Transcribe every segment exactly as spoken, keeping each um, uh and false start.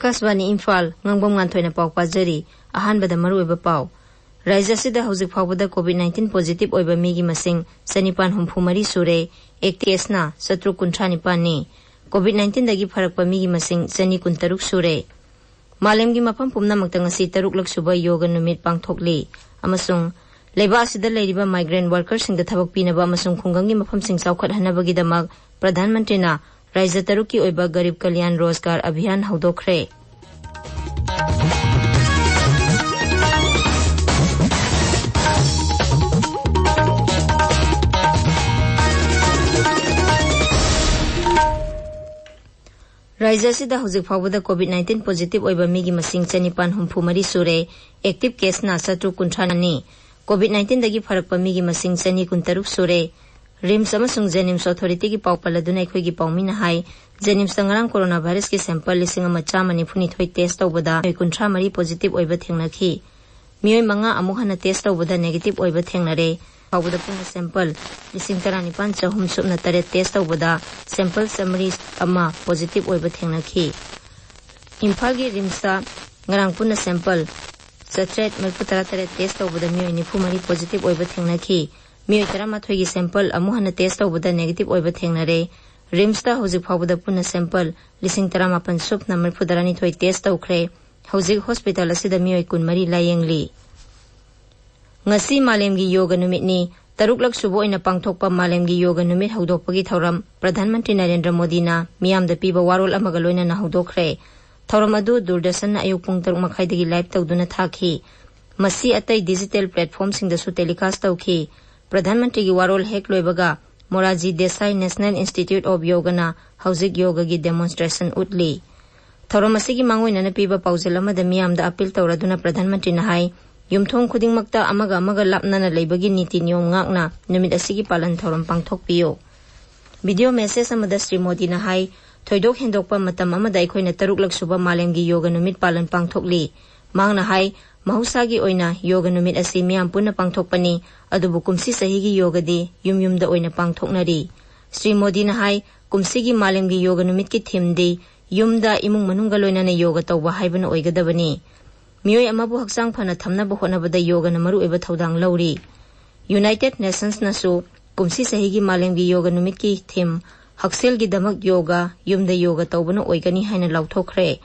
ꯑꯥꯀꯥꯁꯕꯥꯅꯤ ꯏꯝꯐꯥꯜ, ꯉꯥꯡꯕꯝ ꯉꯥꯟꯊꯣꯏꯅ ꯄꯥꯎ ꯄꯥꯖꯔꯤ꯫ ꯑꯍꯥꯟꯕꯗ ꯃꯔꯨꯑꯣꯏꯕ ꯄꯥꯎ꯫ ꯔꯥꯖ꯭ꯌ ꯑꯁꯤꯗ ꯍꯧꯖꯤꯛ ꯐꯥꯎꯕꯗ COVID nineteen positive ꯑꯣꯏꯕ ꯃꯤꯒꯤ ꯃꯁꯤꯡ ꯆꯅꯤꯄꯥꯟ ꯍꯨꯝꯐꯨ ꯃꯔꯤ ꯁꯨꯔꯦ꯫ Active caseꯅ ꯆꯥꯇ꯭ꯔꯨꯛ ꯀꯨꯟꯊ꯭ꯔꯥ ꯅꯤꯄꯥꯟꯅꯤ꯫ COVID nineteenꯗꯒꯤ ꯐꯔꯛꯄ ꯃꯤꯒꯤ ꯃꯁꯤꯡ ꯆꯅꯤ ꯀꯨꯟꯇꯔꯨꯛ ꯁꯨꯔꯦ꯫ ꯃꯥꯂꯦꯝꯒꯤ ꯃꯐꯝ ꯄꯨꯝꯅꯃꯛꯇ ꯉꯁꯤ ꯇꯔꯨꯛꯂꯛ ꯁꯨꯕ ꯌꯣꯒ ꯅꯨꯃꯤꯠ ꯄꯥꯡꯊꯣꯛꯂꯤ꯫ ꯑꯃꯁꯨꯡ ꯂꯩꯕꯥꯛ ꯑꯁꯤꯗ ꯂꯩꯔꯤꯕ migrant workerꯁꯤꯡꯗ ꯊꯕꯛ ꯄꯤꯅꯕ ꯑꯃꯁꯨꯡ ꯈꯨꯡꯒꯪꯒꯤ ꯃꯐꯝꯁꯤꯡ ꯆꯥꯎꯈꯠꯍꯟꯅꯕꯒꯤꯗꯃꯛ ꯄ꯭ꯔꯙꯥꯟ ꯃꯟꯇ꯭ꯔꯤꯅ ꯔꯥꯖ꯭ꯌ ꯇꯔꯨꯛꯀꯤ ꯑꯣꯏꯕ ꯒꯔꯤꯕ ꯀꯂꯌꯥꯟ ꯔꯣꯖꯒꯥꯔ ꯑꯚꯤꯌꯥꯟ ꯍꯧꯗꯣꯛꯈ꯭ꯔꯦ꯫ ꯔꯥꯖ꯭ꯌ ꯑꯁꯤꯗ ꯍꯧꯖꯤꯛ ꯐꯥꯎꯕꯗ COVID nineteen positive ꯑꯣꯏꯕ ꯃꯤꯒꯤ ꯃꯁꯤꯡ ꯆꯅꯤꯄꯥꯟ ꯍꯨꯝꯐꯨ ꯃꯔꯤ ꯁꯨꯔꯦ꯫ Active caseꯅ ꯆꯥꯇ꯭ꯔꯨꯛ ꯀꯨꯟꯊ꯭ꯔꯥꯅꯤ꯫ COVID nineteenꯗꯒꯤ ꯐꯔꯛꯄ ꯃꯤꯒꯤ ꯃꯁꯤꯡ ꯆꯅꯤ ꯀꯨꯟꯇꯔꯨꯛ ꯁꯨꯔꯦ꯫ RIMS ꯑꯃꯁꯨꯡ JNIMS authorityꯒꯤ ꯄꯥꯎ ꯄꯜꯂꯗꯨꯅ ꯑꯩꯈꯣꯏꯒꯤ ꯄꯥꯎꯃꯤꯅ ꯍꯥꯏ, JNIMSꯇ ꯉꯔꯥꯡ corona virusꯀꯤ sample ꯂꯤꯁꯤꯡ ꯑꯃ ꯆꯥꯝꯃ ꯅꯤꯐꯨ ꯅꯤꯊꯣꯏ test ꯇꯧꯕꯗ ꯃꯤꯑꯣꯏ ꯀꯨꯟꯊ꯭ꯔꯥ ꯃꯔꯤ positive ꯑꯣꯏꯕ ꯊꯦꯡꯅꯈꯤ꯫ ꯃꯤꯑꯣꯏ ꯃꯉꯥ ꯑꯃꯨꯛ ꯍꯟꯅ test ꯇꯧꯕꯗ negative ꯑꯣꯏꯕ ꯊꯦꯡꯅꯔꯦ꯫ ꯐꯥꯎꯕꯗ ꯄꯨꯟꯅ sample ꯂꯤꯁꯤꯡ ꯇꯔꯥꯅꯤꯄꯥꯟ ꯆꯍꯨꯝ ꯁꯨꯞꯅ ꯇꯔꯦꯠ test ꯇꯧꯕꯗ sample ꯆꯥꯃꯔꯤ ꯑꯃ positive ꯑꯣꯏꯕ ꯊꯦꯡꯅꯈꯤ꯫ ꯏꯝꯐꯥꯜꯒꯤ RIMSꯇ ꯉꯔꯥꯡ ꯄꯨꯟꯅ sample ꯆꯥꯇ꯭ꯔꯦꯠ ꯃꯔꯤꯐꯨ ꯇꯔꯥ ꯇꯔꯦꯠ test ꯇꯧꯕꯗ ꯃꯤꯑꯣꯏ ꯅꯤꯐꯨ ꯃꯔꯤ positive ꯑꯣꯏꯕ ꯊꯦꯡꯅꯈꯤ꯫ ꯃꯤꯑꯣꯏ ꯇꯔꯥꯃꯥꯊꯣꯏꯒꯤ sample ꯑꯃꯨꯛ ꯍꯟꯅ test ꯇꯧꯕꯗ negative ꯑꯣꯏꯕ ꯊꯦꯡꯅꯔꯦ꯫ RIMSꯇ ꯍꯧꯖꯤꯛ ꯐꯥꯎꯕꯗ ꯄꯨꯟꯅ sample ꯂꯤꯁꯤꯡ ꯇꯔꯥꯃꯥꯄꯟ ꯁꯨꯞꯅ ꯃꯔꯤꯐꯨ ꯇꯔꯥꯅꯤꯊꯣꯏ test ꯇꯧꯈ꯭ꯔꯦ꯫ ꯍꯧꯖꯤꯛ hospital ꯑꯁꯤꯗ ꯃꯤꯑꯣꯏ ꯀꯨꯟꯃꯔꯤ ꯂꯥꯌꯦꯡꯂꯤ꯫ ꯉꯁꯤ ꯃꯥꯂꯦꯝꯒꯤ ꯌꯣꯒ ꯅꯨꯃꯤꯠꯅꯤ꯫ ꯇꯔꯨꯛꯂꯛ ꯁꯨꯕ ꯑꯣꯏꯅ ꯄꯥꯡꯊꯣꯛꯄ ꯃꯥꯂꯦꯝꯒꯤ ꯌꯣꯒ ꯅꯨꯃꯤꯠ ꯍꯧꯗꯣꯛꯄꯒꯤ ꯊꯧꯔꯝ ꯄ꯭ꯔꯙꯥꯟ ꯃꯟꯇ꯭ꯔꯤ ꯅꯔꯦꯟꯗ꯭ꯔ ꯃꯣꯗꯤꯅ ꯃꯤꯌꯥꯝꯗ ꯄꯤꯕ ꯋꯥꯔꯣꯜ ꯑꯃꯒ ꯂꯣꯏꯅꯅ ꯍꯧꯗꯣꯛꯈ꯭ꯔꯦ꯫ ꯊꯧꯔꯝ ꯑꯗꯨ ꯗꯨꯔꯗꯔꯁꯟꯅ ꯑꯌꯨꯛ ꯄꯨꯡ ꯇꯔꯨꯛ ꯃꯈꯥꯏꯗꯒꯤ live ꯇꯧꯗꯨꯅ ꯊꯥꯈꯤ꯫ ꯃꯁꯤ ꯑꯇꯩ digital platformꯁꯤꯡꯗꯁꯨ telecast ꯇꯧꯈꯤ꯫ ꯄ꯭ꯔꯙꯥꯟ ꯃꯟꯇ꯭ꯔꯤꯒꯤ ꯋꯥꯔꯣꯜ ꯍꯦꯛ ꯂꯣꯏꯕꯒ ꯃꯣꯔꯥꯖꯤ ꯗꯦꯁꯥꯏ National Institute of Yogaꯅ ꯍꯧꯖꯤꯛ ꯌꯣꯒꯒꯤ demonstration ꯎꯠꯂꯤ꯫ ꯊꯧꯔꯝ ꯑꯁꯤꯒꯤ ꯃꯥꯡꯑꯣꯏꯅꯅ ꯄꯤꯕ ꯄꯥꯎꯖꯦꯜ ꯑꯃꯗ ꯃꯤꯌꯥꯝꯗ appeal ꯇꯧꯔꯗꯨꯅ ꯄ꯭ꯔꯙꯥꯟ ꯃꯟꯇ꯭ꯔꯤꯅ ꯍꯥꯏ, ꯌꯨꯝꯊꯣꯡ ꯈꯨꯗꯤꯡꯃꯛꯇ ꯑꯃꯒ ꯑꯃꯒ ꯂꯥꯞꯅꯅ ꯂꯩꯕꯒꯤ ꯅꯤꯇꯤ ꯅꯤꯌꯣꯝ ꯉꯥꯛꯅ ꯅꯨꯃꯤꯠ ꯑꯁꯤꯒꯤ ꯄꯥꯂꯟ ꯊꯧꯔꯝ ꯄꯥꯡꯊꯣꯛꯄꯤꯌꯨ꯫ Video message ꯑꯃꯗ ꯁ꯭ꯔꯤ ꯃꯣꯗꯤꯅ ꯍꯥꯏ, ꯊꯣꯏꯗꯣꯛ ꯍꯦꯟꯗꯣꯛꯄ ꯃꯇꯝ ꯑꯃꯗ ꯑꯩꯈꯣꯏꯅ ꯇꯔꯨꯛꯂꯛ ꯁꯨꯕ ꯃꯥꯂꯦꯝꯒꯤ ꯌꯣꯒ ꯅꯨꯃꯤꯠ ꯄꯥꯂꯟ ꯄꯥꯡꯊꯣꯛꯂꯤ꯫ ꯃꯍꯥꯛꯅ ꯍꯥꯏ, ꯃꯍꯧꯁꯥꯒꯤ ꯑꯣꯏꯅ ꯌꯣꯒ ꯅꯨꯃꯤꯠ ꯑꯁꯤ ꯃꯤꯌꯥꯝ ꯄꯨꯟꯅ ꯄꯥꯡꯊꯣꯛꯄꯅꯤ, ꯑꯗꯨꯕꯨ ꯀꯨꯝꯁꯤ ꯆꯍꯤꯒꯤ ꯌꯣꯒꯗꯤ ꯌꯨꯝ ꯌꯨꯝꯗ ꯑꯣꯏꯅ ꯄꯥꯡꯊꯣꯛꯅꯔꯤ꯫ ꯁ꯭ꯔꯤ ꯃꯣꯗꯤꯅ ꯍꯥꯏ, ꯀꯨꯝꯁꯤꯒꯤ ꯃꯥꯂꯦꯝꯒꯤ ꯌꯣꯒ ꯅꯨꯃꯤꯠꯀꯤ themeꯗꯤ ꯌꯨꯝꯗ ꯏꯃꯨꯡ ꯃꯅꯨꯡꯒ ꯂꯣꯏꯅꯅ ꯌꯣꯒ ꯇꯧꯕ ꯍꯥꯏꯕꯅ ꯑꯣꯏꯒꯗꯕꯅꯤ꯫ ꯃꯤꯑꯣꯏ ꯑꯃꯕꯨ ꯍꯛꯆꯥꯡ ꯐꯅ ꯊꯝꯅꯕ ꯍꯣꯠꯅꯕꯗ ꯌꯣꯒꯅ ꯃꯔꯨꯑꯣꯏꯕ ꯊꯧꯗꯥꯡ ꯂꯧꯔꯤ꯫ United Nationsꯅꯁꯨ ꯀꯨꯝꯁꯤ ꯆꯍꯤꯒꯤ ꯃꯥꯂꯦꯝꯒꯤ ꯌꯣꯒ ꯅꯨꯃꯤꯠꯀꯤ theme "ꯍꯛꯁꯦꯜꯒꯤꯗꯃꯛ ꯌꯣꯒ, ꯌꯨꯝꯗ ꯌꯣꯒ ꯇꯧꯕꯅ ꯑꯣꯏꯒꯅꯤ" ꯍꯥꯏꯅ ꯂꯥꯎꯊꯣꯛꯈ꯭ꯔꯦ꯫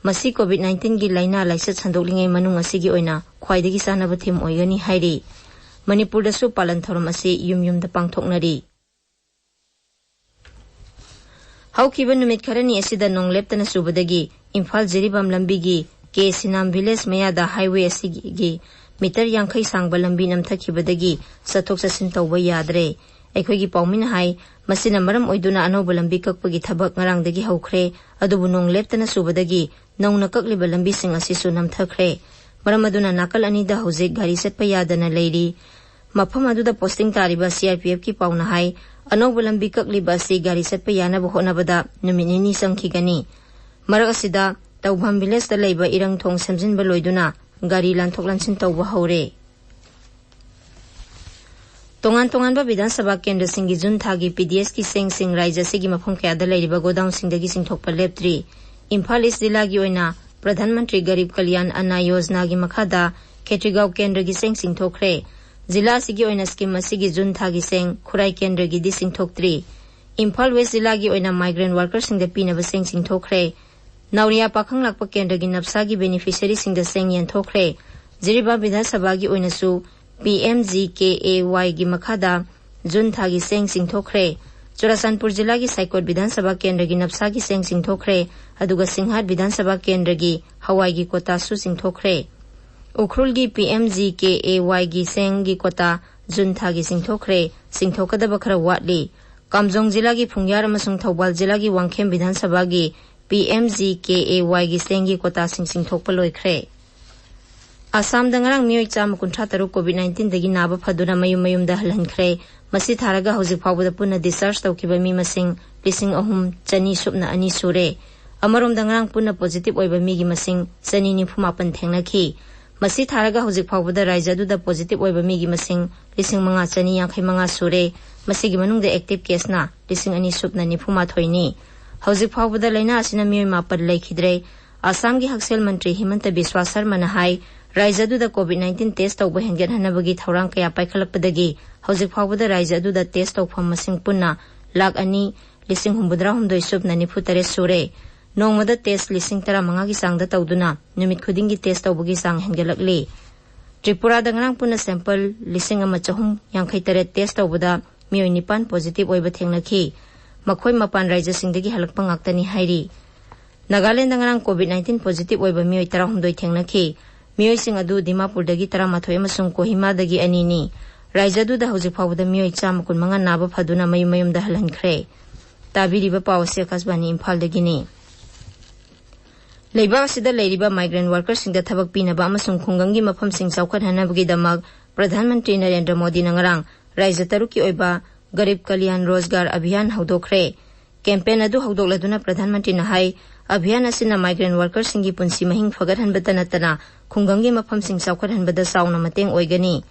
ꯃꯁꯤ COVID nineteenꯒꯤ ꯂꯥꯏꯅꯥ ꯂꯥꯏꯆꯠ ꯁꯟꯗꯣꯛꯂꯤꯉꯩ ꯃꯅꯨꯡ ꯑꯁꯤꯒꯤ ꯑꯣꯏꯅ ꯈ꯭ꯋꯥꯏꯗꯒꯤ ꯆꯥꯟꯅꯕ theme ꯑꯣꯏꯒꯅꯤ ꯍꯥꯏꯔꯤ꯫ ꯃꯅꯤꯄꯨꯔꯗꯁꯨ ꯄꯥꯂꯟ ꯊꯧꯔꯝ ꯑꯁꯤ ꯌꯨꯝ ꯌꯨꯝꯗ ꯄꯥꯡꯊꯣꯛꯅꯔꯤ꯫ ꯍꯧꯈꯤꯕ ꯅꯨꯃꯤꯠ ꯈꯔꯅꯤ ꯑꯁꯤꯗ ꯅꯣꯡ ꯂꯦꯞꯇꯅ ꯆꯨꯕꯗꯒꯤ ꯏꯝꯐꯥꯜ ꯖꯤꯔꯤꯕꯥꯝ ꯂꯝꯕꯤꯒꯤ ꯀꯦ ꯁꯤꯅꯥꯝ ꯚꯤꯂꯦꯖ ꯃꯌꯥꯗ ꯍꯥꯏꯋꯦ ꯑꯁꯤꯒꯤ ꯃꯤꯇꯔ ꯌꯥꯡꯈꯩ ꯁꯥꯡꯕ ꯂꯝꯕꯤ ꯅꯝꯊꯈꯤꯕꯗꯒꯤ ꯆꯠꯊꯣꯛ ꯆꯠꯁꯤꯟ ꯇꯧꯕ ꯌꯥꯗ꯭ꯔꯦ꯫ ꯑꯩꯈꯣꯏꯒꯤ ꯄꯥꯎꯃꯤꯅ ꯍꯥꯏ, ꯃꯁꯤꯅ ꯃꯔꯝ ꯑꯣꯏꯗꯨꯅ ꯑꯅꯧꯕ ꯂꯝꯕꯤ ꯀꯛꯄꯒꯤ ꯊꯕꯛ ꯉꯔꯥꯡꯗꯒꯤ ꯍꯧꯈ꯭ꯔꯦ꯫ ꯑꯗꯨꯕꯨ ꯅꯣꯡ ꯂꯦꯞꯇꯅ ꯆꯨꯕꯗꯒꯤ ꯅꯧꯅ ꯀꯛꯂꯤꯕ ꯂꯝꯕꯤꯁꯤꯡ ꯑꯁꯤꯁꯨ ꯅꯝꯊꯈ꯭ꯔꯦ꯫ ꯃꯔꯝ ꯑꯗꯨꯅ ꯅꯥꯀꯜ ꯑꯅꯤꯗ ꯍꯧꯖꯤꯛ ꯒꯥꯔꯤ ꯆꯠꯄ ꯌꯥꯗꯅ ꯂꯩꯔꯤ꯫ ꯃꯐꯝ ꯑꯗꯨꯗ posting ꯇꯥꯔꯤꯕ CRPFꯀꯤ ꯄꯥꯎꯅ ꯍꯥꯏ, ꯑꯅꯧꯕ ꯂꯝꯕꯤ ꯀꯛꯂꯤꯕ ꯑꯁꯤ ꯒꯥꯔꯤ ꯆꯠꯄ ꯌꯥꯅꯕ ꯍꯣꯠꯅꯕꯗ ꯅꯨꯃꯤꯠ ꯅꯤꯅꯤ ꯆꯪꯈꯤꯒꯅꯤ꯫ ꯃꯔꯛ ꯑꯁꯤꯗ ꯇꯧꯐꯝ ꯚꯤꯂꯦꯖꯇ ꯂꯩꯕ ꯏꯔꯪ ꯊꯣꯡ ꯁꯦꯝꯖꯤꯟꯕ ꯂꯣꯏꯗꯨꯅ ꯒꯥꯔꯤ ꯂꯥꯟꯊꯣꯛ ꯂꯥꯟꯁꯤꯟ ꯇꯧꯕ ꯍꯧꯔꯦ꯫ ꯇꯣꯉꯥꯟ ꯇꯣꯉꯥꯟꯕ ꯕꯤꯙꯥꯟ ꯁꯚꯥ ꯀꯦꯟꯗ꯭ꯔꯁꯤꯡꯒꯤ ꯖꯨꯟ ꯊꯥꯒꯤ PDSꯀꯤ ꯆꯦꯡꯁꯤꯡ ꯔꯥꯏꯖ꯭ꯌ ꯑꯁꯤꯒꯤ ꯃꯐꯝ ꯀꯌꯥꯗ ꯂꯩꯔꯤꯕ ꯒꯣꯗꯥꯎꯟꯁꯤꯡꯗꯒꯤ ꯆꯤꯡꯊꯣꯛꯄ ꯂꯦꯞꯇ꯭ꯔꯤ꯫ ꯏꯝꯐꯥꯜ ꯏꯁ ꯖꯤꯂꯥꯒꯤ ꯑꯣꯏꯅ ꯄ꯭ꯔꯙꯥꯟ ꯃꯟꯇ꯭ꯔꯤ ꯒꯔꯤꯕ ꯀꯜꯌꯥꯟ ꯑꯟꯅ ꯌꯣꯖꯅꯥꯒꯤ ꯃꯈꯥꯗ ꯈꯦꯇ꯭ꯔꯤꯒꯥꯎ ꯀꯦꯟꯗ꯭ꯔꯒꯤ ꯆꯦꯡ ꯆꯤꯡꯊꯣꯛꯈ꯭ꯔꯦ꯫ ꯖꯤꯂꯥ ꯑꯁꯤꯒꯤ ꯑꯣꯏꯅ scheme ꯑꯁꯤꯒꯤ ꯖꯨꯟ ꯊꯥꯒꯤ ꯆꯦꯡ ꯈꯨꯔꯥꯏ ꯀꯦꯟꯗ꯭ꯔꯒꯤꯗꯤ ꯆꯤꯡꯊꯣꯛꯇ꯭ꯔꯤ꯫ ꯏꯝꯐꯥꯜ ꯋꯦꯁ ꯖꯤꯂꯥꯒꯤ ꯑꯣꯏꯅ migrant workerꯁꯤꯡꯗ ꯄꯤꯅꯕ ꯆꯦꯡ ꯆꯤꯡꯊꯣꯛꯈ꯭ꯔꯦ꯫ ꯅꯥꯎꯔꯤꯌꯥ ꯄꯥꯈꯪ ꯂꯥꯛꯄ ꯀꯦꯟꯗ꯭ꯔꯒꯤ ꯅꯞꯁꯥꯒꯤ beneficiaryꯁꯤꯡꯗ ꯆꯦꯡ ꯌꯦꯟꯊꯣꯛꯈ꯭ꯔꯦ꯫ ꯖꯤꯔꯤꯕꯥꯝ ꯕꯤꯙꯥꯟ ꯁꯚꯥꯒꯤ ꯑꯣꯏꯅꯁꯨ PMGKAYꯒꯤ ꯃꯈꯥꯗ ꯖꯨꯟ ꯊꯥꯒꯤ ꯆꯦꯡ ꯆꯤꯡꯊꯣꯛꯈ꯭ꯔꯦ꯫ ꯆꯨꯔꯥꯆꯥꯟꯄꯨꯔ ꯖꯤꯂꯥꯒꯤ ꯁꯥꯏꯀꯣꯠ ꯕꯤꯙꯥꯟ ꯁꯚꯥ ꯀꯦꯟꯗ꯭ꯔꯒꯤ ꯅꯞꯁꯥꯒꯤ ꯆꯦꯡ ꯆꯤꯡꯊꯣꯛꯈ꯭ꯔꯦ꯫ ꯑꯗꯨꯒ ꯁꯤꯡꯍꯥꯠ ꯕꯤꯙꯥꯟ ꯁꯚꯥ ꯀꯦꯟꯗ꯭ꯔꯒꯤ ꯍꯋꯥꯏꯒꯤ ꯀꯣꯇꯥꯁꯨ ꯆꯤꯡꯊꯣꯛꯈ꯭ꯔꯦ꯫ ꯎꯈ꯭ꯔꯨꯜꯒꯤ PMGKAYꯒꯤ ꯆꯦꯡꯒꯤ ꯀꯣꯇꯥ ꯖꯨꯟ ꯊꯥꯒꯤ ꯆꯤꯡꯊꯣꯛꯈ꯭ꯔꯦ꯫ ꯆꯤꯡꯊꯣꯛꯀꯗꯕ ꯈꯔ ꯋꯥꯠꯂꯤ꯫ ꯀꯥꯝꯖꯣꯡ ꯖꯤꯂꯥꯒꯤ ꯐꯨꯡꯌꯥꯔ ꯑꯃꯁꯨꯡ ꯊꯧꯕꯥꯜ ꯖꯤꯂꯥꯒꯤ ꯋꯥꯡꯈꯦꯝ ꯕꯤꯙꯥꯟ ꯁꯚꯥꯒꯤ PMGKAYꯒꯤ ꯆꯦꯡꯒꯤ ꯀꯣꯇꯥꯁꯤꯡ ꯆꯤꯡꯊꯣꯛꯄ ꯂꯣꯏꯈ꯭ꯔꯦ꯫ ꯑꯁꯥꯝꯗ ꯉꯔꯥꯡ ꯃꯤꯑꯣꯏ ꯆꯥꯝꯃ ꯀꯨꯟꯊ꯭ꯔꯥ ꯇꯔꯨꯛ COVID nineteenꯗꯒꯤ ꯅꯥꯕ ꯐꯗꯨꯅ ꯃꯌꯨꯝ ꯃꯌꯨꯝꯗ ꯍꯜꯍꯟꯈ꯭ꯔꯦ꯫ ꯃꯁꯤ ꯊꯥꯔꯒ ꯍꯧꯖꯤꯛ ꯐꯥꯎꯕꯗ ꯄꯨꯟꯅ discharge ꯇꯧꯈꯤꯕ ꯃꯤ ꯃꯁꯤꯡ ꯂꯤꯁꯤꯡ ꯑꯍꯨꯝ ꯆꯅꯤ ꯁꯨꯞꯅ ꯑꯅꯤ ꯁꯨꯔꯦ꯫ ꯑꯃꯔꯣꯝꯗ ꯉꯔꯥꯡ ꯄꯨꯟꯅ positive ꯑꯣꯏꯕ ꯃꯤꯒꯤ ꯃꯁꯤꯡ ꯆꯅꯤ ꯅꯤꯐꯨ ꯃꯥꯄꯟ ꯊꯦꯡꯅꯈꯤ꯫ ꯃꯁꯤ ꯊꯥꯔꯒ ꯍꯧꯖꯤꯛ ꯐꯥꯎꯕꯗ ꯔꯥꯏꯖ꯭ꯌ ꯑꯗꯨꯗ positive ꯑꯣꯏꯕ ꯃꯤꯒꯤ ꯃꯁꯤꯡ ꯂꯤꯁꯤꯡ ꯃꯉꯥ ꯆꯅꯤ ꯌꯥꯡꯈꯩ ꯃꯉꯥ ꯁꯨꯔꯦ꯫ ꯃꯁꯤꯒꯤ ꯃꯅꯨꯡꯗ active caseꯅ ꯂꯤꯁꯤꯡ ꯑꯅꯤ ꯁꯨꯞꯅ ꯅꯤꯐꯨ ꯃꯥꯊꯣꯏꯅꯤ꯫ ꯍꯧꯖꯤꯛ ꯐꯥꯎꯕꯗ ꯂꯥꯏꯅꯥ ꯑꯁꯤꯅ ꯃꯤꯑꯣꯏ ꯃꯥꯄꯟ ꯂꯩꯈꯤꯗ꯭ꯔꯦ꯫ ꯑꯁꯥꯝꯒꯤ ꯍꯛꯁꯦꯜ ꯃꯟꯇ꯭ꯔꯤ ꯍꯤꯃꯟꯇ ꯕꯤꯁ꯭ꯋꯥ ꯁꯔꯃꯅ ꯍꯥꯏ, ꯔꯥꯖ꯭ꯌ ꯑꯗꯨꯗ COVID nineteen test ꯇꯧꯕ ꯍꯦꯟꯒꯠꯍꯟꯅꯕꯒꯤ ꯊꯧꯔꯥꯡ ꯀꯌꯥ ꯄꯥꯏꯈꯠꯂꯛꯄꯗꯒꯤ ꯍꯧꯖꯤꯛ ꯐꯥꯎꯕꯗ ꯔꯥꯖ꯭ꯌ ꯑꯗꯨꯗ test ꯇꯧꯐꯝ ꯃꯁꯤꯡ ꯄꯨꯟꯅ ꯂꯥꯈ ꯑꯅꯤ, ꯂꯤꯁꯤꯡ ꯍꯨꯝꯐꯨꯇꯔꯥ ꯍꯨꯝꯗꯣꯏ ꯁꯨꯞꯅ ꯅꯤꯐꯨ ꯇꯔꯦꯠ ꯁꯨꯔꯦ꯫ ꯅꯣꯡꯃꯗ test ꯂꯤꯁꯤꯡ ꯇꯔꯥꯃꯉꯥꯒꯤ ꯆꯥꯡꯗ ꯇꯧꯗꯨꯅ ꯅꯨꯃꯤꯠ ꯈꯨꯗꯤꯡꯒꯤ test ꯇꯧꯕꯒꯤ ꯆꯥꯡ ꯍꯦꯟꯒꯠꯂꯛꯂꯤ꯫ ꯇ꯭ꯔꯤꯄꯨꯔꯥꯗ ꯉꯔꯥꯡ ꯄꯨꯟꯅ sample ꯂꯤꯁꯤꯡ ꯑꯃ ꯆꯍꯨꯝ ꯌꯥꯡꯈꯩ ꯇꯔꯦꯠ test ꯇꯧꯕꯗ ꯃꯤꯑꯣꯏ ꯅꯤꯄꯥꯟ positive ꯑꯣꯏꯕ ꯊꯦꯡꯅꯈꯤ꯫ ꯃꯈꯣꯏ ꯃꯄꯥꯟ ꯔꯥꯖ꯭ꯌꯁꯤꯡꯗꯒꯤ ꯍꯜꯂꯛꯄ ꯉꯥꯛꯇꯅꯤ ꯍꯥꯏꯔꯤ꯫ ꯅꯥꯒꯥꯂꯦꯟꯗ ꯉꯔꯥꯡ COVID nineteen positive ꯑꯣꯏꯕ ꯃꯤꯑꯣꯏ ꯇꯔꯥꯍꯨꯝꯗꯣꯏ ꯊꯦꯡꯅꯈꯤ꯫ ꯃꯤꯑꯣꯏꯁꯤꯡ ꯑꯗꯨ ꯗꯤꯃꯥꯄꯨꯔꯗꯒꯤ ꯇꯔꯥꯃꯥꯊꯣꯏ ꯑꯃꯁꯨꯡ ꯀꯣꯍꯤꯃꯥꯗꯒꯤ ꯑꯅꯤꯅꯤ꯫ ꯔꯥꯖ꯭ꯌ ꯑꯗꯨꯗ ꯍꯧꯖꯤꯛ ꯐꯥꯎꯕꯗ ꯃꯤꯑꯣꯏ ꯆꯥꯝꯃ ꯀꯨꯟꯃꯉꯥ ꯅꯥꯕ ꯐꯗꯨꯅ ꯃꯌꯨꯝ ꯃꯌꯨꯝꯗ ꯍꯜꯍꯟꯈ꯭ꯔꯦ꯫ ꯇꯥꯕꯤꯔꯤꯕ ꯄꯥꯎ ꯑꯁꯤ ꯑꯥꯀꯥꯁꯕꯥꯅꯤ ꯏꯝꯐꯥꯜꯗꯒꯤꯅꯤ꯫ ꯂꯩꯕꯥꯛ ꯑꯁꯤꯗ ꯂꯩꯔꯤꯕ migrant workerꯁꯤꯡꯗ ꯊꯕꯛ ꯄꯤꯅꯕ ꯑꯃꯁꯨꯡ ꯈꯨꯡꯒꯪꯒꯤ ꯃꯐꯝꯁꯤꯡ ꯆꯥꯎꯈꯠꯍꯟꯅꯕꯒꯤꯗꯃꯛ ꯄ꯭ꯔꯙꯥꯟ ꯃꯟꯇ꯭ꯔꯤ ꯅꯔꯦꯟꯗ꯭ꯔ ꯃꯣꯗꯤꯅ ꯉꯔꯥꯡ ꯔꯥꯖ꯭ꯌ ꯇꯔꯨꯛꯀꯤ ꯑꯣꯏꯕ ꯒꯔꯤꯕ ꯀꯂꯌꯥꯟ ꯔꯣꯖꯒꯥꯔ ꯑꯚꯤꯌꯥꯟ ꯍꯧꯗꯣꯛꯈ꯭ꯔꯦ꯫ Campaign ꯑꯗꯨ ꯍꯧꯗꯣꯛꯂꯗꯨꯅ ꯄ꯭ꯔꯙꯥꯟ ꯃꯟꯇ꯭ꯔꯤꯅ ꯍꯥꯏ, ꯑꯚꯤꯌꯥꯟ ꯑꯁꯤꯅ migrant workerꯁꯤꯡꯒꯤ ꯄꯨꯟꯁꯤ ꯃꯍꯤꯡ ꯐꯒꯠꯍꯟꯕꯇ ꯅꯠꯇꯅ ꯈꯨꯡꯒꯪꯒꯤ ꯃꯐꯝꯁꯤꯡ ꯆꯥꯎꯈꯠꯍꯟꯕꯗ ꯆꯥꯎꯅ ꯃꯇꯦꯡ ꯑꯣꯏꯒꯅꯤ꯫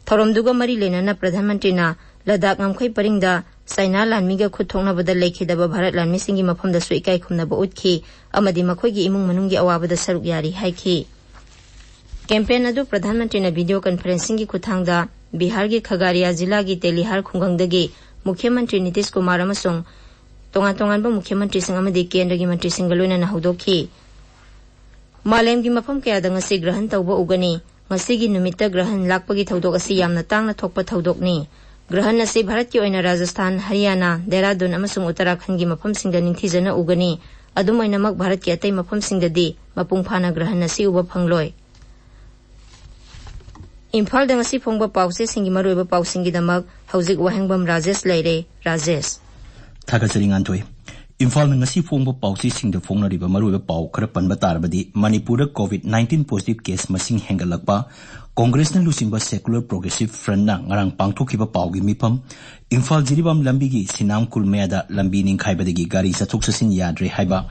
ꯊꯧꯔꯝꯗꯨꯒ ꯃꯔꯤ ꯂꯩꯅꯅ ꯄ꯭ꯔꯙꯥꯟ ꯃꯟꯇ꯭ꯔꯤꯅ ꯂꯗꯥꯈ ꯉꯝꯈꯩ ꯄꯔꯤꯡꯗ ꯆꯥꯏꯅꯥ ꯂꯥꯟꯃꯤꯒ ꯈꯨꯠ ꯊꯣꯛꯅꯕꯗ ꯂꯩꯈꯤꯗꯕ ꯚꯥꯔꯠ ꯂꯥꯟꯃꯤꯁꯤꯡꯒꯤ ꯃꯐꯝꯗꯁꯨ ꯏꯀꯥꯏ ꯈꯨꯝꯅꯕ ꯎꯠꯈꯤ ꯑꯃꯗꯤ ꯃꯈꯣꯏꯒꯤ ꯏꯃꯨꯡ ꯃꯅꯨꯡꯒꯤ ꯑꯋꯥꯕꯗ ꯁꯔꯨꯛ ꯌꯥꯔꯤ ꯍꯥꯏꯈꯤ꯫ Campaign ꯑꯗꯨ ꯄ꯭ꯔꯙꯥꯟ ꯃꯟꯇ꯭ꯔꯤꯅ video conferencingꯒꯤ ꯈꯨꯠꯊꯥꯡꯗ ꯕꯤꯍꯥꯔꯒꯤ ꯈꯒꯥꯔꯤꯌꯥ ꯖꯤꯂꯥꯒꯤ ꯇꯦꯂꯤꯍꯥꯔ ꯈꯨꯡꯒꯪꯗꯒꯤ ꯃꯨꯈ꯭ꯌ ꯃꯟꯇ꯭ꯔꯤ ꯅꯤꯇꯤꯁ ꯀꯨꯃꯥꯔ ꯑꯃꯁꯨꯡ ꯇꯣꯉꯥꯟ ꯇꯣꯉꯥꯟꯕ ꯃꯨꯈ꯭ꯌ ꯃꯟꯇ꯭ꯔꯤꯁꯤꯡ ꯑꯃꯗꯤ ꯀꯦꯟꯗ꯭ꯔꯒꯤ ꯃꯟꯇ꯭ꯔꯤꯁꯤꯡꯒ ꯂꯣꯏꯅꯅ ꯍꯧꯗꯣꯛꯈꯤ꯫ ꯃꯥꯂꯦꯝꯒꯤ ꯃꯐꯝ ꯀꯌꯥꯗ ꯉꯁꯤ ꯒ꯭ꯔꯍꯟ ꯇꯧꯕ ꯎꯒꯅꯤ꯫ ꯉꯁꯤꯒꯤ ꯅꯨꯃꯤꯠꯇ ꯒ꯭ꯔꯍꯟ ꯂꯥꯛꯄꯒꯤ ꯊꯧꯗꯣꯛ ꯑꯁꯤ ꯌꯥꯝꯅ ꯇꯥꯡꯅ ꯊꯣꯛꯄ ꯊꯧꯗꯣꯛꯅꯤ꯫ ꯒ꯭ꯔꯍꯟ ꯑꯁꯤ ꯚꯥꯔꯠꯀꯤ ꯑꯣꯏꯅ ꯔꯥꯖꯁꯊꯥꯟ, ꯍꯔꯤꯌꯥꯅꯥ, ꯗꯦꯔꯥꯗꯨꯟ ꯑꯃꯁꯨꯡ ꯎꯠꯇꯔꯥꯈꯟꯒꯤ ꯃꯐꯝꯁꯤꯡꯗ ꯅꯤꯡꯊꯤꯖꯅ ꯎꯒꯅꯤ꯫ ꯑꯗꯨꯝ ꯑꯣꯏꯅꯃꯛ, ꯚꯥꯔꯠꯀꯤ ꯑꯇꯩ ꯃꯐꯝꯁꯤꯡꯗꯗꯤ ꯃꯄꯨꯡ ꯐꯥꯅ ꯒ꯭ꯔꯍꯟ ꯑꯁꯤ ꯎꯕ ꯐꯪꯂꯣꯏ꯫ ꯏꯝꯐꯥꯜꯗ ꯉꯁꯤ ꯐꯣꯡꯕ ꯄꯥꯎꯆꯦꯁꯤꯡꯒꯤ ꯃꯔꯨꯑꯣꯏꯕ ꯄꯥꯎꯁꯤꯡꯒꯤꯗꯃꯛ ꯍꯧꯖꯤꯛ ꯋꯥꯍꯦꯡꯕꯝ ꯔꯥꯖꯦꯁ ꯂꯩꯔꯦ꯫ ꯔꯥꯖꯦꯁ꯫ ꯊꯥꯒꯠꯆꯔꯤ, ꯉꯥꯟꯊꯣꯏ꯫ ꯏꯝꯐꯥꯜꯅ ꯉꯁꯤ ꯐꯣꯡꯕ ꯄꯥꯎꯆꯦꯁꯤꯡꯗ ꯐꯣꯡꯅꯔꯤꯕ ꯃꯔꯨꯑꯣꯏꯕ ꯄꯥꯎ ꯈꯔ ꯄꯟꯕ ꯇꯥꯔꯕꯗꯤ, ꯃꯅꯤꯄꯨꯔꯗ COVID nineteen positive case ꯃꯁꯤꯡ ꯍꯦꯟꯒꯠꯂꯛꯄ, ꯀꯣꯡꯒ꯭ꯔꯦꯁꯅ ꯂꯨꯆꯤꯡꯕ Secular Progressive Frontꯅ ꯉꯔꯥꯡ ꯄꯥꯡꯊꯣꯛꯈꯤꯕ ꯄꯥꯎꯒꯤ ꯃꯤꯐꯝ, ꯏꯝꯐꯥꯜ ꯖꯤꯔꯤꯕꯥꯝ ꯂꯝꯕꯤꯒꯤ ꯁꯤꯅꯥꯝ ꯈꯨꯜ ꯃꯌꯥꯗ ꯂꯝꯕꯤ ꯅꯤꯡꯈꯥꯏꯕꯗꯒꯤ ꯒꯥꯔꯤ ꯆꯠꯊꯣꯛ ꯆꯠꯁꯤꯟ ꯌꯥꯗ꯭ꯔꯦ ꯍꯥꯏꯕ,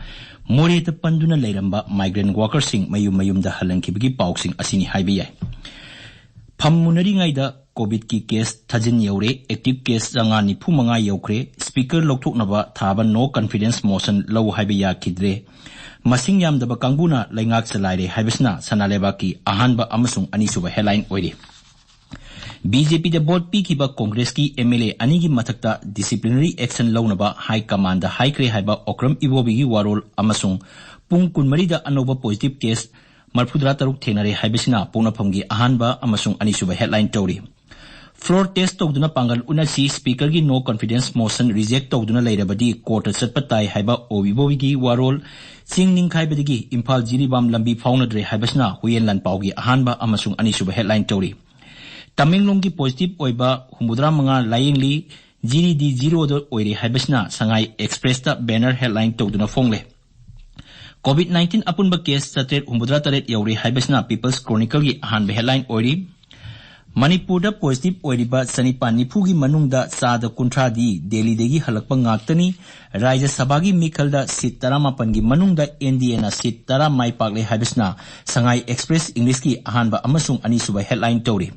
ꯃꯣꯔꯦꯗ ꯄꯟꯗꯨꯅ ꯂꯩꯔꯝꯕ migrant workerꯁꯤꯡ ꯃꯌꯨꯝ ꯃꯌꯨꯝꯗ ꯍꯜꯍꯟꯈꯤꯕꯒꯤ ꯄꯥꯎꯁꯤꯡ ꯑꯁꯤꯅꯤ ꯍꯥꯏꯕ ꯌꯥꯏ꯫ ꯐꯝ ꯃꯨꯟꯅꯔꯤꯉꯩꯗ ꯀꯣꯚꯤꯗꯀꯤ ꯀꯦꯁ ꯊꯥꯖꯤꯟ ꯌꯧꯔꯦ, ꯑꯦꯛꯇꯤꯚ ꯀꯦꯁ ꯆꯥꯝꯃꯉꯥ ꯅꯤꯐꯨ ꯃꯉꯥ ꯌꯧꯈ꯭ꯔꯦ, ꯁ꯭ꯄꯤꯀꯔ ꯂꯧꯊꯣꯛꯅꯕ ꯊꯥꯕ ꯅꯣ ꯀꯟꯐꯤꯗꯦꯟꯁ ꯃꯣꯁꯟ ꯂꯧ ꯍꯥꯏꯕ ꯌꯥꯈꯤꯗ꯭ꯔꯦ, ꯃꯁꯤꯡ ꯌꯥꯝꯗꯕ ꯀꯥꯡꯕꯨꯅ ꯂꯩꯉꯥꯛ ꯆꯂꯥꯏꯔꯦ ꯍꯥꯏꯕꯁꯤꯅ ꯁꯅꯥ ꯂꯩꯕꯥꯛꯀꯤ ꯑꯍꯥꯟꯕ ꯑꯃꯁꯨꯡ ꯑꯅꯤꯁꯨꯕ ꯍꯦꯗꯂꯥꯏꯟ ꯑꯣꯏꯔꯤ꯫ ꯕꯤ ꯖꯦ ꯄꯤꯗ ꯚꯣꯠ ꯄꯤꯈꯤꯕ ꯀꯣꯡꯒ꯭ꯔꯦꯁꯀꯤ ꯑꯦꯝ ꯑꯦꯜ ꯑꯦ ꯑꯅꯤꯒꯤ ꯃꯊꯛꯇ ꯗꯤꯁꯤꯄ꯭ꯂꯤꯅꯔꯤ ꯑꯦꯛꯁꯟ ꯂꯧꯅꯕ ꯍꯥꯏ ꯀꯃꯥꯟꯗ ꯍꯥꯏꯈ꯭ꯔꯦ ꯍꯥꯏꯕ ꯑꯣꯀ꯭ꯔꯝ ꯏꯕꯣꯕꯤꯒꯤ ꯋꯥꯔꯣꯜ ꯑꯃꯁꯨꯡ ꯄꯨꯡ ꯀꯨꯟꯃꯔꯤꯗ ꯑꯅꯧꯕ ꯄꯣꯖꯤꯇꯤꯚ ꯀꯦꯁ ꯃꯔꯤꯐꯨꯇꯔꯥ ꯇꯔꯨꯛ ꯊꯦꯡꯅꯔꯦ ꯍꯥꯏꯕꯁꯤꯅ ꯄꯣꯛꯅꯐꯝꯒꯤ ꯑꯍꯥꯟꯕ ꯑꯃꯁꯨꯡ ꯑꯅꯤꯁꯨꯕ ꯍꯦꯗꯂꯥꯏꯟ ꯇꯧꯔꯤ꯫ ꯐ꯭ꯂꯣꯔ ꯇꯦꯁ ꯇꯧꯗꯨꯅ ꯄꯥꯡꯒꯜ ꯎꯅꯁꯤ, ꯁ꯭ꯄꯤꯀꯔꯒꯤ ꯅꯣ ꯀꯟꯐꯤꯗꯦꯟꯁ ꯃꯣꯁꯟ ꯔꯤꯖꯦꯛ ꯇꯧꯗꯨꯅ ꯂꯩꯔꯕꯗꯤ ꯀꯣꯔꯠꯇ ꯆꯠꯄ ꯇꯥꯏ ꯍꯥꯏꯕ ꯑꯣ ꯏꯕꯣꯕꯤꯒꯤ ꯋꯥꯔꯣꯜ, ꯆꯤꯡ ꯅꯤꯡꯈꯥꯏꯕꯗꯒꯤ ꯏꯝꯐꯥꯜ ꯖꯤꯔꯤꯕꯥꯝ ꯂꯝꯕꯤ ꯐꯥꯎꯅꯗ꯭ꯔꯦ ꯍꯥꯏꯕꯁꯤꯅ ꯍꯨꯌꯦꯟ ꯂꯥꯟꯄꯥꯎꯒꯤ ꯑꯍꯥꯟꯕ ꯑꯃꯁꯨꯡ ꯑꯅꯤꯁꯨꯕ ꯍꯦꯗꯂꯥꯏꯟ ꯇꯧꯔꯤ꯫ ꯇꯃꯦꯡꯂꯣꯡꯒꯤ ꯄꯣꯖꯤꯇꯤꯚ ꯑꯣꯏꯕ ꯍꯨꯝꯐꯨꯇꯔꯥ ꯃꯉꯥ ꯂꯥꯌꯦꯡꯂꯤ, ꯖꯤꯔꯤꯗꯤ ꯖꯤꯔꯣꯗ ꯑꯣꯏꯔꯦ ꯍꯥꯏꯕꯁꯤꯅ ꯁꯉꯥꯏ ꯑꯦꯛꯁꯄ꯭ꯔꯦꯁꯇ ꯕꯦꯅꯔ ꯍꯦꯗꯂꯥꯏꯟ ꯇꯧꯗꯨꯅ ꯐꯣꯡꯂꯦ꯫ ꯀꯣꯚꯤꯗ ꯅꯥꯏꯟꯇꯤꯟ ꯑꯄꯨꯟꯕ ꯀꯦꯁ ꯆꯥꯇ꯭ꯔꯦꯠ ꯍꯨꯝꯐꯨꯇꯔꯥ ꯇꯔꯦꯠ ꯌꯧꯔꯦ ꯍꯥꯏꯕꯁꯤꯅ ꯄꯤꯄꯜꯁ ꯀ꯭ꯔꯣꯅꯤꯀꯜꯒꯤ ꯑꯍꯥꯟꯕ ꯍꯦꯗꯂꯥꯏꯟ ꯑꯣꯏꯔꯤ꯫ ꯃꯅꯤꯄꯨꯔꯗ ꯄꯣꯖꯤꯇꯤꯚ ꯑꯣꯏꯔꯤꯕ ꯆꯅꯤꯄꯥꯟ ꯅꯤꯐꯨꯒꯤ ꯃꯅꯨꯡꯗ ꯆꯥꯗ ꯀꯨꯟꯊ꯭ꯔꯥꯗꯤ ꯗꯦꯜꯂꯤꯗꯒꯤ ꯍꯜꯂꯛꯄ ꯉꯥꯛꯇꯅꯤ꯫ ꯔꯥꯖ꯭ꯌ ꯁꯚꯥꯒꯤ ꯃꯤꯈꯜꯗ ꯁꯤꯠ ꯇꯔꯥꯃꯥꯄꯟꯒꯤ ꯃꯅꯨꯡꯗ ꯑꯦꯟ ꯗꯤ ꯑꯦꯅ ꯁꯤꯠ ꯇꯔꯥ ꯃꯥꯏ ꯄꯥꯛꯂꯦ ꯍꯥꯏꯕꯁꯤꯅ ꯁꯉꯥꯏ ꯑꯦꯛꯁꯄ꯭ꯔꯦꯁ ꯏꯪꯂꯤꯁꯀꯤ ꯑꯍꯥꯟꯕ ꯑꯃꯁꯨꯡ ꯑꯅꯤꯁꯨꯕ ꯍꯦꯗꯂꯥꯏꯟ ꯇꯧꯔꯤ꯫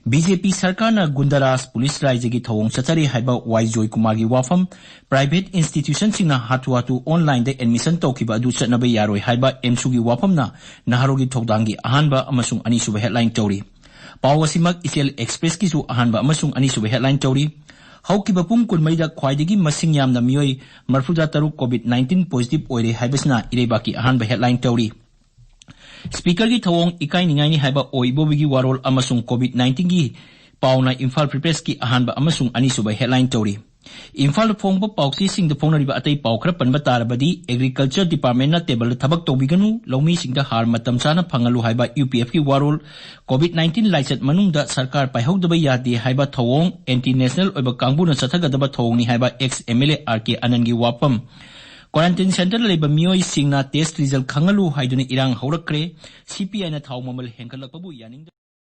ꯕꯤ ꯖꯦ ꯄꯤ ꯁꯔꯀꯥꯔꯅ ꯒꯨꯟꯗꯥꯔꯥꯖ ꯄꯨꯂꯤꯁ ꯔꯥꯖ꯭ꯌꯒꯤ ꯊꯧꯑꯣꯡ ꯆꯠꯊꯔꯤ ꯍꯥꯏꯕ ꯋꯥꯏ ꯖꯣꯏꯀꯨꯃꯥꯔꯒꯤ ꯋꯥꯐꯝ, ꯄ꯭ꯔꯥꯏꯚꯦꯠ ꯏꯟꯁꯇꯤꯇ꯭ꯌꯨꯁꯟꯁꯤꯡꯅ ꯍꯥꯊꯨ ꯍꯥꯊꯨ ꯑꯣꯟꯂꯥꯏꯟꯗ ꯑꯦꯗꯃꯤꯁꯟ ꯇꯧꯈꯤꯕ ꯑꯗꯨ ꯆꯠꯅꯕ ꯌꯥꯔꯣꯏ ꯍꯥꯏꯕ ꯑꯦꯝꯁꯨꯒꯤ ꯋꯥꯐꯝꯅ ꯅꯍꯥꯔꯣꯜꯒꯤ ꯊꯧꯗꯥꯡꯒꯤ ꯑꯍꯥꯟꯕ ꯑꯃꯁꯨꯡ ꯑꯅꯤꯁꯨꯕ ꯍꯦꯗꯂꯥꯏꯟ ꯇꯧꯔꯤ꯫ ꯄꯥꯎ ꯑꯁꯤꯃꯛ ꯏꯆꯦꯜ ꯑꯦꯛꯁꯄ꯭ꯔꯦꯁꯀꯤꯁꯨ ꯑꯍꯥꯟꯕ ꯑꯃꯁꯨꯡ ꯑꯅꯤꯁꯨꯕ ꯍꯦꯗꯂꯥꯏꯟ ꯇꯧꯔꯤ꯫ ꯍꯧꯈꯤꯕ ꯄꯨꯡ ꯀꯨꯟꯃꯔꯤꯗ ꯈ꯭ꯋꯥꯏꯗꯒꯤ ꯃꯁꯤꯡ ꯌꯥꯝꯅ ꯃꯤꯑꯣꯏ ꯃꯔꯤꯐꯨꯇꯔꯥ ꯇꯔꯨꯛ ꯀꯣꯚꯤꯗ ꯅꯥꯏꯟꯇꯤꯟ ꯄꯣꯖꯤꯇꯤꯚ ꯑꯣꯏꯔꯦ ꯍꯥꯏꯕꯁꯤꯅ ꯏꯔꯩꯕꯥꯛꯀꯤ ꯑꯍꯥꯟꯕ ꯍꯦꯗꯂꯥꯏꯟ ꯇꯧꯔꯤ꯫ ꯁ꯭ꯄꯤꯀꯔꯒꯤ ꯊꯧꯑꯣꯡ ꯏꯀꯥꯏꯅꯤꯡꯉꯥꯏꯅꯤ ꯍꯥꯏꯕ ꯑꯣ ꯏꯕꯣꯕꯤꯒꯤ ꯋꯥꯔꯣꯜ ꯑꯃꯁꯨꯡ ꯀꯣꯚꯤꯗ ꯅꯥꯏꯟꯇꯤꯟꯒꯤ ꯄꯥꯎꯅ ꯏꯝꯐꯥꯜ ꯐ꯭ꯔꯤ ꯄ꯭ꯔꯦꯁꯀꯤ ꯑꯍꯥꯟꯕ ꯑꯃꯁꯨꯡ ꯑꯅꯤꯁꯨꯕ ꯍꯦꯗꯂꯥꯏꯟ ꯇꯧꯔꯤ꯫ ꯏꯝꯐꯥꯜꯗ ꯐꯣꯡꯕ ꯄꯥꯎꯆꯦꯁꯤꯡꯗ ꯐꯣꯡꯅꯔꯤꯕ ꯑꯇꯩ ꯄꯥꯎ ꯈꯔ ꯄꯟꯕ ꯇꯥꯔꯕꯗꯤ, ꯑꯦꯒ꯭ꯔꯤꯀꯜꯆꯔ ꯗꯤꯄꯥꯔꯠꯃꯦꯟꯅ ꯇꯦꯕꯜꯗ ꯊꯕꯛ ꯇꯧꯕꯤꯒꯅꯨ, ꯂꯧꯃꯤꯁꯤꯡꯗ ꯍꯥꯔ ꯃꯇꯝ ꯆꯥꯅ ꯐꯪꯍꯜꯂꯨ ꯍꯥꯏꯕ ꯌꯨ ꯄꯤ ꯑꯦꯐꯀꯤ ꯋꯥꯔꯣꯜ, ꯀꯣꯚꯤꯗ ꯅꯥꯏꯟꯇꯤꯟ ꯂꯥꯏꯆꯠ ꯃꯅꯨꯡꯗ ꯁꯔꯀꯥꯔ ꯄꯥꯏꯍꯧꯗꯕ ꯌꯥꯗꯦ ꯍꯥꯏꯕ ꯊꯧꯑꯣꯡ, ꯑꯦꯟꯇꯤ ꯅꯦꯁꯅꯦꯜ ꯑꯣꯏꯕ ꯀꯥꯡꯕꯨꯅ ꯆꯠꯊꯒꯗꯕ ꯊꯧꯑꯣꯡꯅꯤ ꯍꯥꯏꯕ ex M L A R K ꯑꯅꯟꯒꯤ ꯋꯥꯐꯝ, ꯀ꯭ꯋꯥꯔꯦꯟꯇꯤꯟ ꯁꯦꯟꯇꯔꯗ ꯂꯩꯕ ꯃꯤꯑꯣꯏꯁꯤꯡꯅ ꯇꯦꯁ ꯔꯤꯖꯜ ꯈꯪꯍꯜꯂꯨ ꯍꯥꯏꯗꯨꯅ ꯏꯔꯥꯡ ꯍꯧꯔꯛꯈ꯭ꯔꯦ, ꯁꯤ ꯄꯤ ꯑꯥꯏꯅ ꯊꯥꯎ ꯃꯃꯜ ꯍꯦꯟꯒꯠꯂꯛꯄꯕꯨ ꯌꯥꯅꯤꯡꯗꯕ